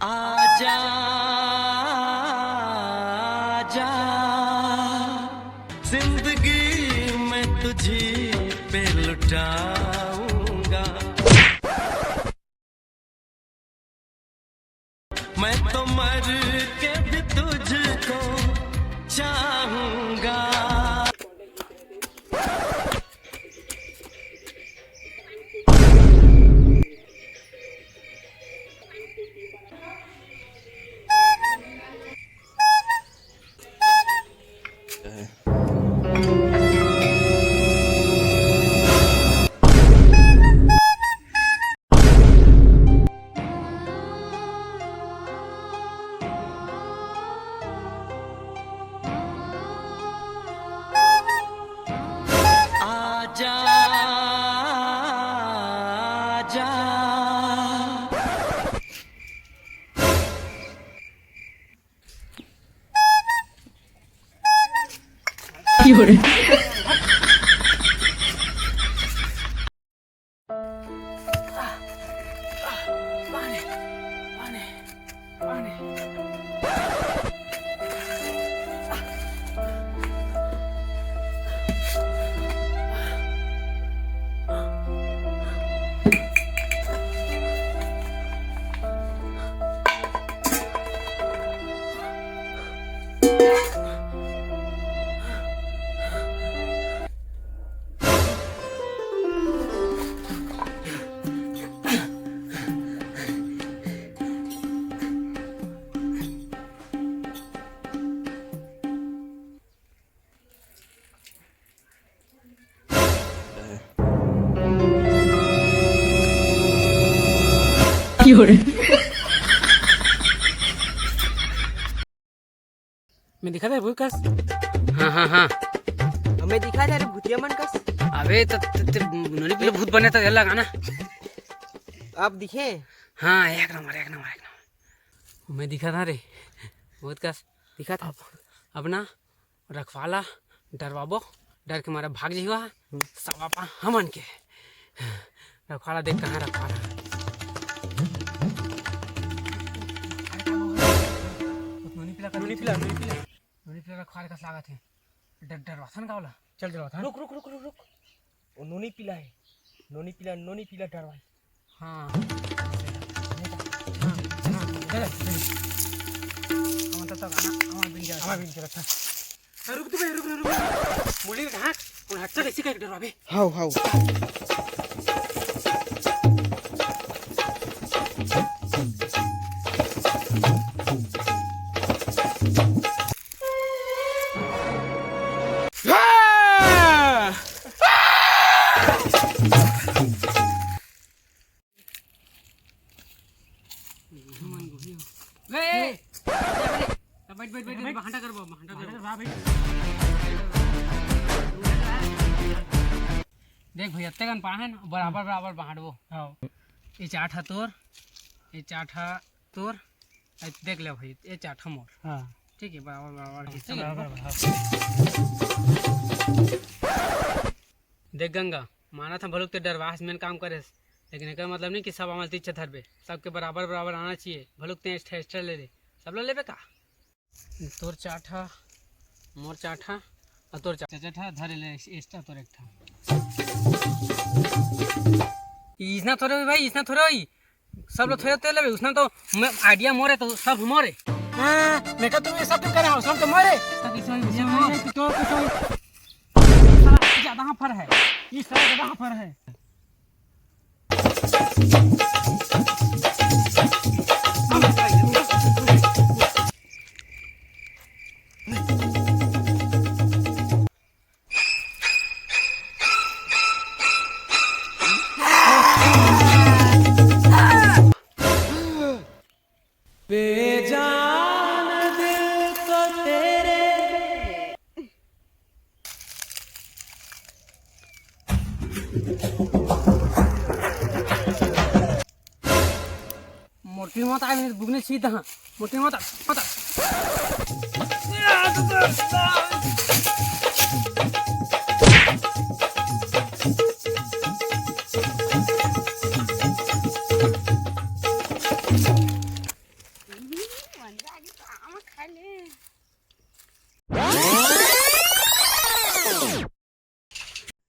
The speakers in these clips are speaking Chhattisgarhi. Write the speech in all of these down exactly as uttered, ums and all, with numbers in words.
आजा, आजा, जिंदगी मैं तुझी पे लुटाऊंगा। मैं तो मर के भी तुझको चाहूंगा। आजा, आजा। मैं दिखा दे भूत कस। हाँ, हाँ, हाँ। मैं दिखा दे रे भूतिया मन कस। अबे तो, तो, तो नोनी पीला भूत बने तो ये लगा ना। आप दिखे? हाँ, एक नंबर, एक नंबर, एक नंबर। मैं दिखा था रे भूत कस। दिखा था। अब, अब ना रखवाला डरवाबो, डर के मारे भाग जही। हम्म। सवापा हमन के। रखवाला देख कहाँ रखवाला। नोनी पीला, नोनी पीला, नोनी पीला। नोनी पीला रखवाला कस लागत हे। डर, डरवाथन का वाला? चल डरवाथन। रुक, रुक, रुक, रुक, रुक। वो नोनी पीला है, नोनी पीला, नोनी पीला डरवाई। हाँ। हाँ, हाँ, चल, चल। हमार तब तक आना, हमार बिन के रखा। हमार बिन के रखा। अरे रुक तो बे, रुक, रुक, रुक। मुड़ी के ढाक, उन हट चल, ऐसी का एक डरवा बे। How, how. ले, ले, ले, ले। बैठ, बैठ, बैठ, बैठ, भांटा कर बाबा, भांटा कर। देख भैया, अत्ते कन पाहे ना, बराबर, बराबर बांटबो। हाँ। ये चार ठा तोर, ये चार ठा तोर, ए, देख ले भाई, ये चार ठा मोर। हाँ। ठीक है, बराबर, बराबर हिस्सा बराबर, में। बराबर, हाँ। देख गंगा, मानत हँव भलुक ते डरवाहस मेन काम करेस, लेकिन एकर मतलब नहीं कि सब आमल तीछे धरबे, सबके बराबर बराबर आना चाहिए। भलुक ते extra extra ले ले, सब ला लेबे का? तोर चार ठा, मोर चार ठा, अउ तोर चार, चार ठा धर ले, extra तोर एक ठा। इसना थोड़े होई भाई, इसना थोड़े होई। सब लोग थोड़े तेल लेबे, उसने तो मैं idea मोरे तो सब मोरे। हाँ, मैं कहा तुम ये सब क्यों कर रहे हो? सब तो मोरे। तो किसी में ये मोरे, तो किसी में ज्यादा हाँ फर है। इस तरह ज्यादा हाँ फर है। बेजान दिल को तेरे। मोटी मत आए, मैंने बुगने सीधा हाँ। मोटी मत आ, मत आ।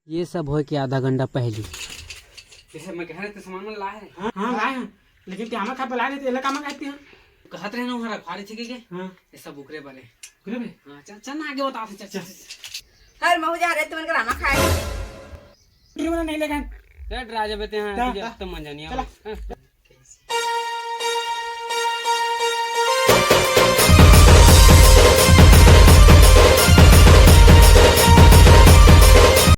ये सब होय के आधा घंटा पहली। जैसे मैं कह रहे थे, सामान मन लाए हैं। हाँ, हाँ, लाए हैं। लेकिन ते हमर खाए बर लाए रहिते, एला का मंगाए ते? कहत रहे ना, वहाँ रखवारी थी के? हाँ। ये सब उकरे बने। उकरे बने? हाँ, चल, चल ना, आगे बता, चल, चल, चल। चल। हर महू जा रहे, तुमन कराना खाए। तुमन नहीं लेगन। चल, राजा बेटे, हाँ, हाँ, तुझे हाँ। अब तो मजा नहीं चला। आवा। हाँ।